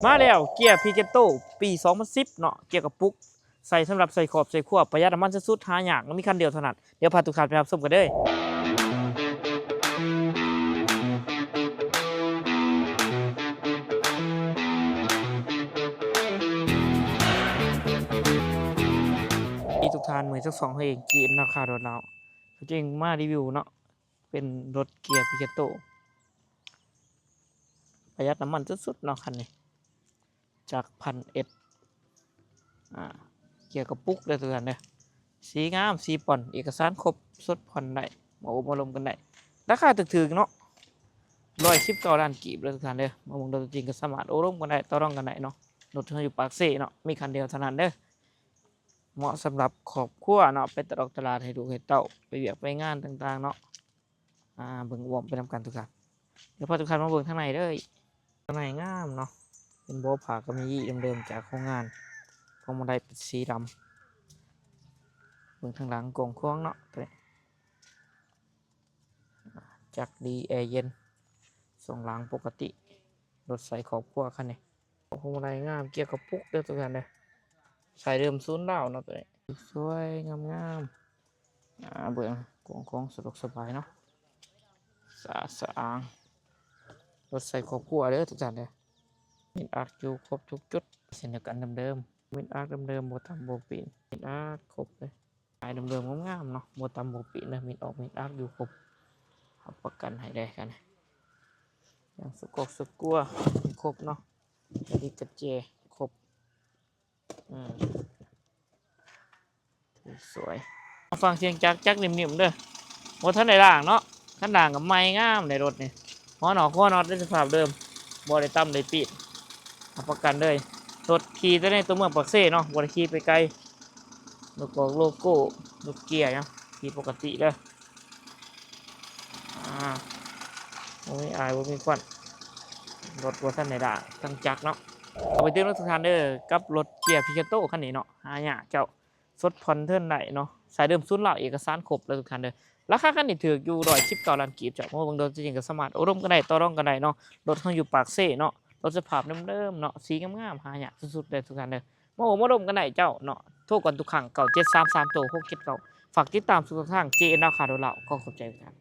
ມາແລ້ວ ເກຍພີເກໂຕ ປີສອງພັນສິບເນາະ ເກຍກະປຸກ ໃສ່ສຳລັບໃສ່ຄອບໃສ່ຄົວ ປະຢັດນ້ຳມັນສຸດໆ ຫາຍາກ ມີຄັນດຽວເທົ່ານັ້ນ. ດຽວພາທຸກທ່ານໄປຮັບຊົມກັນເດີ້. ທີ່ທຸກທ່ານ ມື້ນີ້ຊ່ອງເຮົາເອງ ຈີເອັມ ນາຄາ ດອນລາວ ເຮົາຈຶ່ງມາຣີວິວເນາະ ເປັນລົດເກຍພີເກໂຕ ປະຢັດນ້ຳມັນສຸດໆເນາະຄັນນີ້ ຈັກພັນເອັດ ອ່າ ເກຍກະປຸກເດີ້ທຸກທ່ານເດີ້ ສີງາມ ສີປ່ອນ ເອກະສານຄົບ ສົດຜ່ອນໄດ້ ມາໂອ້ມາລົມກັນໄດ້. ລາຄາຖືກໆເນາະ ຮ້ອຍສິບເກົ້າລ້ານກີບເດີ້ທຸກທ່ານເດີ້. ມາເບິ່ງໂຕຈິງກໍສາມາດໂອ້ລົມກັນໄດ້ ຕໍ່ລອງກັນໄດ້ເນາະ. ລົດເຮົາຢູ່ປາກເຊເນາະ ມີຄັນດຽວເທົ່ານັ້ນເດີ້. ເໝາະສຳລັບຄອບຄົວເນາະ ໄປຕະຫຼອກຕະຫຼາດ ໃຫ້ລູກໃຫ້ເຕົ້າ ໄປວຽກໄປງານຕ່າງໆເນາະ. ອ່າ ເບິ່ງອ້ອມໄປນຳກັນທຸກທ່ານ. ດຽວພາທຸກທ່ານມາເບິ່ງທາງໃນເດີ້. ທາງໃນງາມເນາະ ເປັນເບົາະຜ້າກຳມະຢີ່ເດີມໆຈາກໂຮງງານ ພວງມາໄລເປັນສີດຳ. ເບິ່ງທາງຫຼັງກວ້າງຂວາງເນາະ ໂຕນີ້ ຈັກດີ ແອເຢັນ ຊ່ວງລ່າງປົກກະຕິ. ລົດໃສ່ຄອບຄົວຄັນນີ້ ໂອ້ໂຫ ລາຍງາມ ເກຍກະປຸກເດີ້ທຸກທ່ານເດີ້. ສາຍເດີມສູນລາວເນາະ ໂຕນີ້ ສວຍໆງາມໆ. ອ່າ ເບິ່ງ ກວ້າງຂວາງ ສະດວກສະບາຍເນາະ ສະອາດສະອ້າງ. ລົດໃສ່ຄອບຄົວເດີ້ທຸກທ່ານເດີ້. ມີດອາກຢູ່ຄົບທຸກຈຸດ ເຊັ່ນດຽວກັນ ເດີມໆ. ມີດອາກເດີມໆ ບໍ່ຕຳບໍ່ປີ້ນ ມີດອາກຄົບເລີຍ. ລາຍເດີມໆງາມໆເນາະ ບໍ່ຕຳບໍ່ປີ້ນເດີ້. ມີດອອກມີດອາກຢູ່ຄົບ ຮັບປະກັນໃຫ້ໄດ້ຄັນນີ້. ຢ່າງສະກອກສະກົວຄົບເນາະ ກະດິກກະແຈຄົບ. ອືມ ສວຍ. ຟັງສຽງຈັກ ຈັກນິ່ມໆເດີ້ ບໍ່ທັນໄດ້ລ້າງເນາະ. ຄັນລ້າງກໍໃໝ່ງາມໃດ໋ລົດນີ້ ຫົວນອກຫົວນັອດໃນສະພາບເດີມ ບໍ່ໄດ້ຕຳໄດ້ປີ້ນ ຮັບປະກັນເລີຍ. ລົດຂີ່ແຕ່ໃນຕົວເມືອງປາກເຊເນາະ ບໍ່ໄດ້ຂີ່ໄປໄກ. ໂລໂກ້ ໂລໂກ້ ລົດເກຍເນາະ ຂີ່ປົກກະຕິເດີ້. ອ່າ ບໍ່ມີອາຍ ບໍ່ມີຄວັນ ລົດບໍ່ທັນໄດ້ລ້າງທັງຈັກເນາະ. ເອົາໄປຕື່ມເດີ້ທຸກທ່ານເດີ້ ກັບລົດເກຍພີເກໂຕຄັນນີ້ເນາະ ຫາຍາກເຈົ້າ. ສົດຜ່ອນເທີນໄດ້ເນາະ ສາຍເດີມສູນລາວ ເອກະສານຄົບເດີ້ທຸກທ່ານເດີ້. ລາຄາຄັນນີ້ຖືກຢູ່ ຮ້ອຍສິບເກົ້າລ້ານກີບ. ເຈົ້າມາເບິ່ງໂຕຈິງກໍສາມາດໂອ້ລົມກັນໄດ້ ຕໍ່ລອງກັນໄດ້ເນາະ. ລົດເຮົາຢູ່ປາກເຊເນາະ ລົດສະພາບເດີມໆເນາະ ສີງາມໆ ຫາຍາກສຸດໆເດີ້ທຸກທ່ານເດີ້. ມາໂອ້ມາລົມກັນໄດ້ເຈົ້າເນາະ. ໂທກ່ອນທຸກຄັ້ງ ເກົ້າເຈັດສາມສາມໂຕຫົກເຈັດເກົ້າ. ຝາກຕິດຕາມຊ່ອງທາງ ເຈເອັນ ລາວຄ້າ ໂດລາວ. ຂໍຂອບໃຈທຸກທ່ານ.